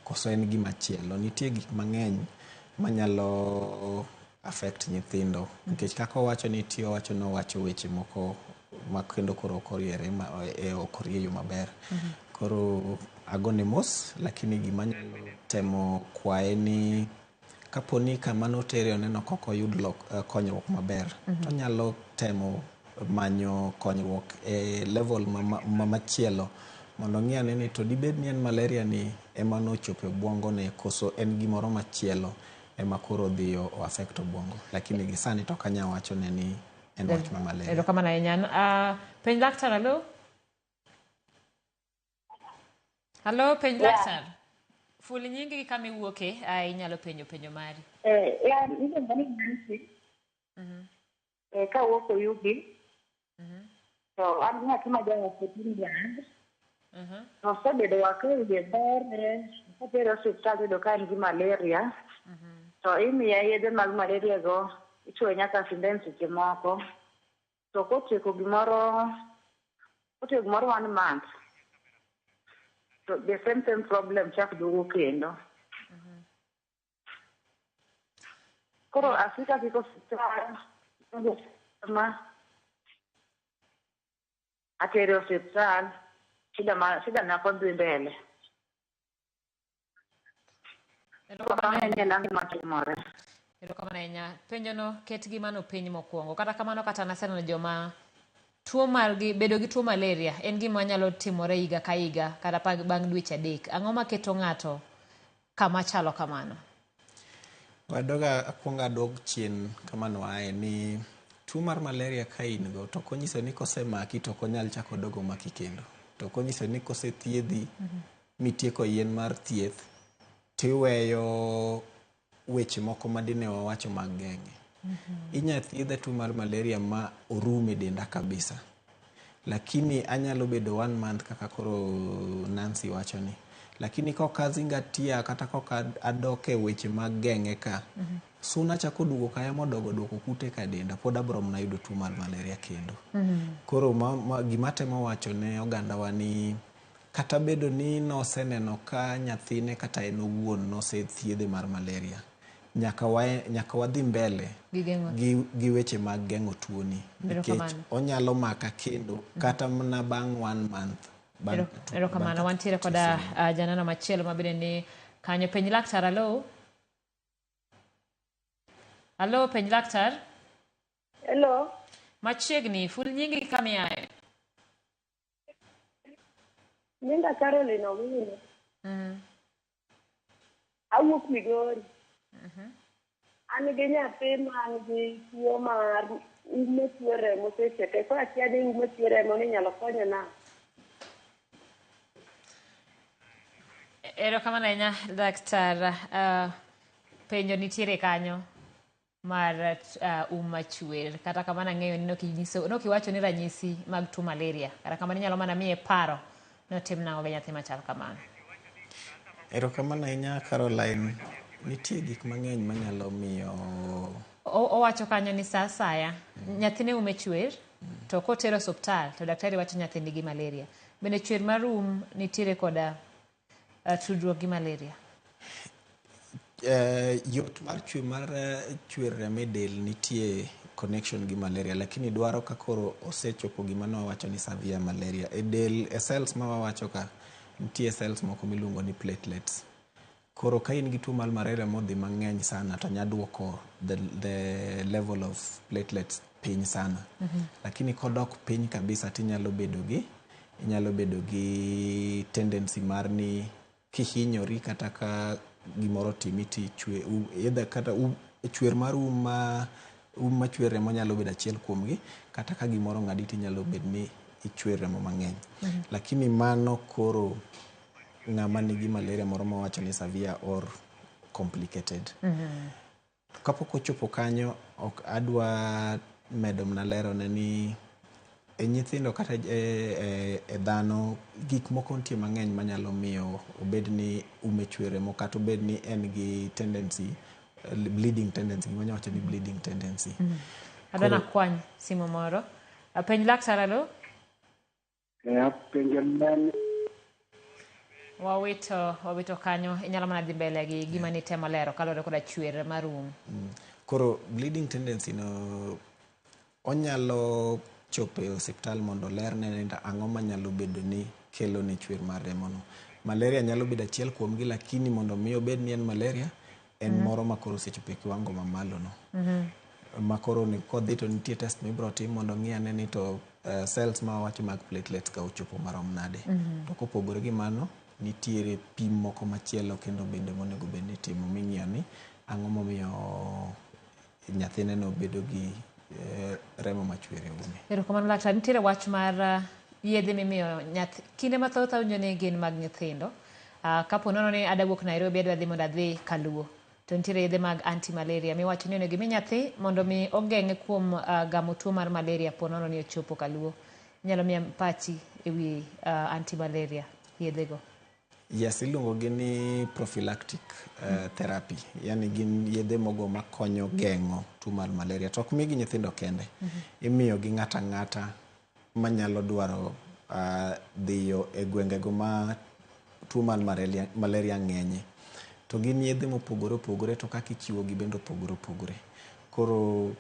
koso en gima chielo. Nitie gik mang'eny manyalo affect nyithindo nikech kaka owacho ni owacho nowacho weche moko ma kendo koro ok oriere ma, e, ok orieyo maber. Koro agone mos, lakini gima anyalo temo kwaye ni kaponi kama notere oneno kok oyud konyruok maber, to onyalo temo manyo konyruok e level ma machielo mondo ong'i ane ni to dibed ni en malaria ni ema nochopo e obwongone koso en gimoro machielo ema koro odhi o affect obwongo. Lakini gi sani to ok anyal wachone ni en wach ma malaria. Erokamano ahinya. Penj laktar, alo? Alo, penj laktar. Ful nyingi gi kama iwuoke, ae inyalo penjo penjo mari. Ya, iluongo ni Nancy. Kawuok Oyugi. To an nyathi ma ja 14 years. To osebedo wa ka wiye bere, kotere osiptal tiyudo ka en gi malaria. To imiye yedhe mag malaria go, ichuoye nyaka sindan seche moko. To kotieko gimoro, kotieko gimoro one month, to the same problem chak duogo kendo. Koro afika fika osiptal, ma atere osiptal, shida na pod dhi mbele. Erokamano Ang'e ni en ang'o matimore. Erokamano ahinya. Penjono ket gi mano piny mokwongo. Kata kamano kata naseneno joma tuo margi bedo gi tuo malaria en gima nyalo timore higa ka higa kata bang' dweche 3. Ang'o maketo ng'ato kama chalo kamano? Wadoga akwongo adog chien kama noaye ni tuo mar malaria ka in go to ok onyiso ni kosemaki to ok onyal chako dogo maki kendo. To ok onyiso ni kosethiedhi mitieko yien mar thieth tiweyo weche moko madine wawacho mag geng'e. Inya thiedha tuo mar malaria ma orum e denda kabisa. Lakini anyalo bedo 1 month kaka koro Nancy wacho ni. Lakini kok azingatia kata kok adok e weche mag geng'e ka, suna chako duogo kaya modogo duoko kute ka denda, pod abro mana yudo tuo mar malaria kendo. Koro gima temo wacho ne ogandawa ni kata bedo ni noseneno ka nyathine kata en owuon nosethiedhe mar malaria, nyaka wadhi mbele gi weche mag geng'o tuoni, nikech onyalo maka kendo kata mana bang' 1 month. Erokamano. Wantiere koda janeno machielo mabende ni kanyo. Penj laktar, alo? Alo, penj laktar? Hello. Machiegni, ful nyingi kama iaye. Nyinga Caroline Owino. Awuok Migori. An gi nyathi man gi tuo mar ume tuo remo seche te. Koro akia ni ume tuo remo ni inyalo konyo nade? Erokamano ahinya laktar. Penjo nitiere kanyo mar uma chwer. Kata kamano ang'eyo ni nokiwacho ni ranyisi mag tuo malaria. Kata kamano inyalo mana miye paro notim nang'o gi nyathi machal kamano. Erokamano ahinya Caroline. Nitie gik mang'eny manyalo miyo Owacho kanyo ni sa asaya nyathine ume chwer to kotero osiptal to daktari wacho nyathi nigi malaria. Bende chwer mar um nitiere koda tudruok gi malaria? Yot mar chwer mar chwer remo e del nitie connection gi malaria, lakini dwaro ka koro osechopo gima ne wawacho ni severe malaria. E del, e cells ma wawacho ka, nitie cells moko miluongo ni platelets. Koro ka in gi tuo mar malaria modhi mang'eny sana to nya duoko the level of platelets piny sana. Lakini kodok piny kabisa tinyalo bedo gi inyalo bedo gi tendency mar ni kihinyori kata ka gimoro timi tichwe either kata chwer mar um ma chwer remo nyalo bedo achiel kuomgi, kata ka gimoro ng'adi tinyalo bedo ni ichwer remo mang'eny. Lakini mano koro ng'ama nigi malaria moro mawacho ni severe or complicated. Kapok ochopo kanyo, ok adwa medo mana lero ne ni e nyithindo kata e dhano gik moko nitie mang'eny manyalo miyo obed ni ume chwer remo kata obed ni en gi tendency, bleeding tendency, gima wacho ni bleeding tendency. Adwa nakwany simu moro. Penj laktar, alo? Penjo en Wawito kanyo, inyalo mana dhi mbele gi gima nitemo lero kaluwore koda chwer mar um. Koro bleeding tendency no onyalo chopo e osiptal mondo olerne ni to ang'o manyalo bedo ni kelo ne chwer mar remono. Malaria nyalo bedo achiel kuomgi, lakini mondo mi obed ni en malaria, en moro ma koro osechopo e kiwango mamalo no. Ma koro ni kodhi to nitie test mibiro tim mondo ng'i ane ni to cells ma wawacho mag platelets ka ochopo marom nade. To kopogore gi mano, nitiere pim moko machielo kendo bende monego bed ni itimo ming'iyo ni ang'o momiyo nyathineno bedo gi remo machwer e ume. Erokamano laktar, nitiere wach mar yedhe mimiyo nyathi. Kinde mathoth awinjo ni gin mag nyithindo. Kapo nono ni adwa wuok Nairobi adwa dhi mondo adhi Kaluo. To nitiere yedhe mag anti-malaria miwacho ni onego imi nyathi mondo mi ogeng'e kuom gamo tuo mar malaria po nono ni ochopo Kaluo. Inyalo miya pachi ewi anti-malaria yedhego? Yes, iluongo gi ni prophylactic therapy. Yani gin yedhe mogo makonyo geng'o tuo mar malaria. To ok migi nyithindo kende. Imiyo gi ng'ato ang'ata manyalo dwaro dhiyo e gwengego ma tuo mar malaria ng'enye. To gin yedhe mopogore opogore to kaka ichiwogi bende opogore opogore. Koro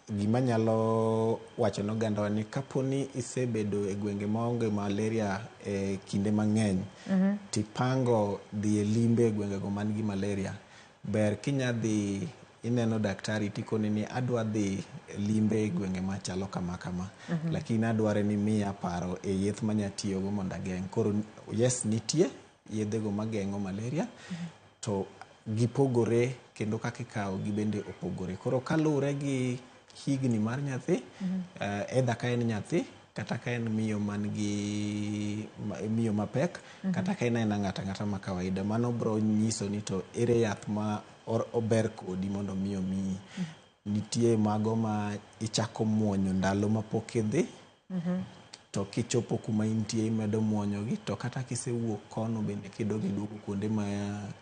gima nyalo wacho ne ogandawa ni kapo ni isebedo e gwenge maonge malaria e kinde mang'eny, tipango dhi e limbe e gwengego man gi malaria, ber kinya dhi ineno daktari tikone ni adwa dhi limbe e gwenge machalo kama kama, lakini adware ni miya paro e yeth manya tiyogo mondo ageng'. Koro yes, nitie yedhego mageng'o malaria, to gipogore kendo kaka ikawo gi bende opogore. Koro kaluwore gi higni mar nyathi, either ka en nyathi kata ka en miyo man gi miyo mapek, kata ka en aena ng'ato ang'ata ma kawaida, mano bro nyiso ni to ere yath ma ober kodi mondo mi omiyi. Nitie mago ma ichako muonyo ndalo mapok idhi, to kichopo kuma intie imedo muonyogi, to kata kisewuok kono bende kidog iduogo kuonde ma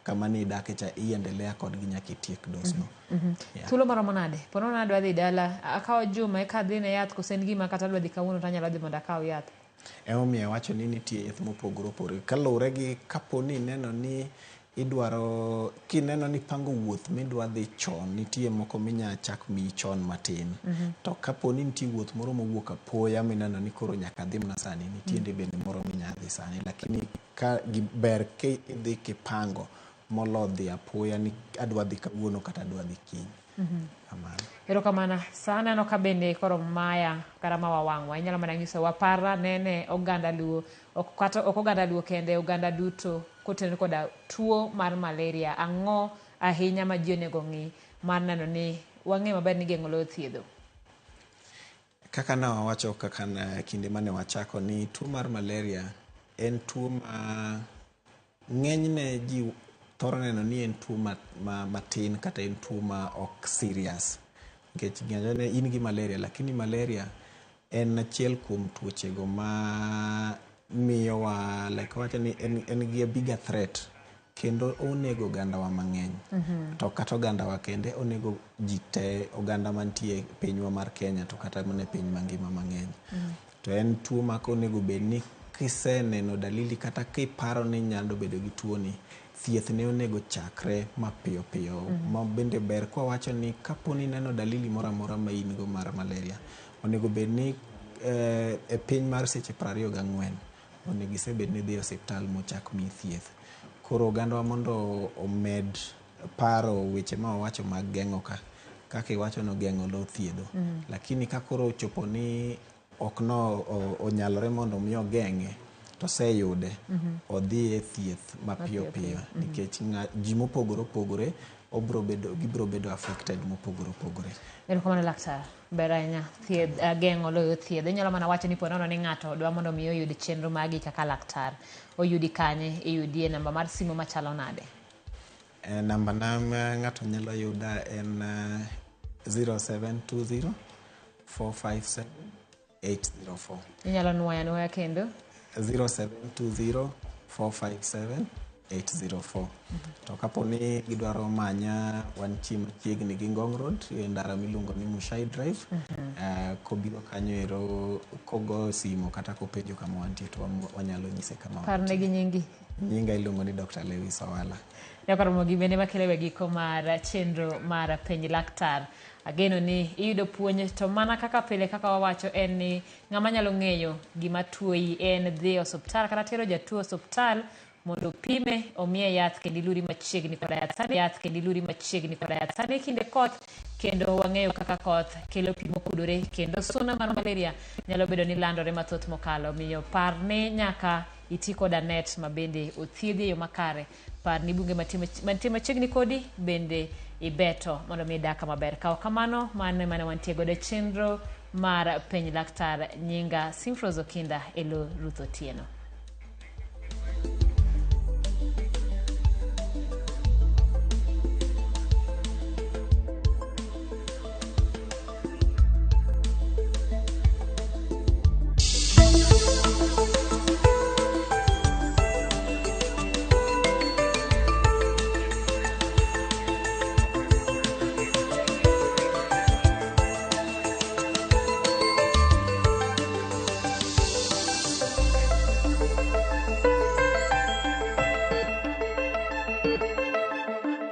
kama nidake cha iendelea kodgi nyaka itiek dos no. Yeah. Thuolo maromo nade? Po nono adwa dhi dala, akawo juma eka adhi ne yath koso en gima kata adwa dhi kawuono to anyalo dhi mondo akaw yath? Emomiyo awacho ni nitie yath mopogore opogore. Kaluwore gi kapo ni ineno ni idwaro, kineno ni pango wuoth midwa dhi chon, nitie moko minya chak miyi chon matin. To kapo ni nitie wuoth moro mowuok apoya mineno ni koro nyaka adhi mana sani, nitie bende moro minya dhi sani. Lakini ka ber kidhi kipango molo dhi apoya ni adwa dhi kawuono kata adwa dhi kiny. Kamano. Erokamano. Sa aneno ka bende koro maya kata mawa wang'wa. Inyalo mana nyiso wapara nene oganda Luo, kata ok oganda Luo kende, oganda duto kotenore koda tuo mar malaria. Ang'o ahinya ma ji onego ng'i mar neno ni wang'e maber ni geng'o loyo thiedho? Kaka ne wawacho kaka kinde mane wachako ni tuo mar malaria en tuo ma ng'enyne ji thoro neno ni en tuo matin kata en tuo ma ok serious. Nikech ng'enyne in gi malaria, lakini malaria en achiel kuom tuochego ma miyowa, like wacho ni en gi a bigger threat kendo onego ogandawa mang'eny. To kata ogandawa kende, onego ji te, oganda mantie pinywa mar Kenya to kata mana e piny mangima mang'eny. To en tuo ma onego bed ni kiseneno dalili kata kiparo ni inyalo bedo gi tuo ni, thieth ne onego chakre mapiyo piyo. Ma bende ber kwa wacho ni kapo ni ineno dalili moro amora ma in go mar malaria, onego bed ni e piny mar seche 24 onego isebed ni idhi e osiptal mochak miyi thieth. Koro ogandawa mondo omed paro weche ma wawacho mag geng'o ka, kaka iwacho no geng'o lo thiedho. Lakini ka koro ochopo ni ok no onyalore mondo mi ogeng'e, to oseyude, odhi e thieth mapiyo piyo. Nikech ji mopogore opogore gibiro bedo affected mopogore opogore. Erokamano laktar, ber ahinya. Thiedh, geng'o loyo thiedho. Inyalo mana wacho ni po nono ni ng'ato dwa mondo mi oyud chenro magi kaka laktar. Oyudi kanye? Iyudi e namba mar simu machalo nade? Namba na ma ng'ato nyalo yuda en 0720 457 804. Inyalo nuoyo anuoya kendo? 0720 457 804. To kapo ni gidwaro manya, wantie machiegni gi Ngong Road, e ndara miluongo ni Mushai Drive. Kobiro kanyo ero, kogo simo kata kopenjo kama wantie to wanyalo nyise kama wantie. Parne gi nyingi. Nyinga iluongo ni Dr. Lewis Owala. Nyaka romo gi bende makelo e giko mar chenro mar Penj Laktar. Ageno ni iyudo puonj to mana kaka pile kaka wawacho en ni ng'ama nyalo ng'eyo gima tuoyi en dhi e osuptal kata tero jatuo osuptal mondo opime omiye yath kendo iluri machiegni koda yath. Sani yath kendo iluri machiegni koda yath. Sani kinde koth kendo wang'eyo kaka koth kelo pi mokudore kendo suna mar malaria nyalo bedo ni landore mathoth mokalo. Omiyo par ni nyaka iti koda net ma bende othiedhi e yo makare. Par ni bunge mantie machiegni kodi bende ibeto mondo mi idak kama ber. Kaw kamano mano emane wantie godo e chenro mar penj laktar nyinga Simfrose Okinda e lo Ruth Otieno.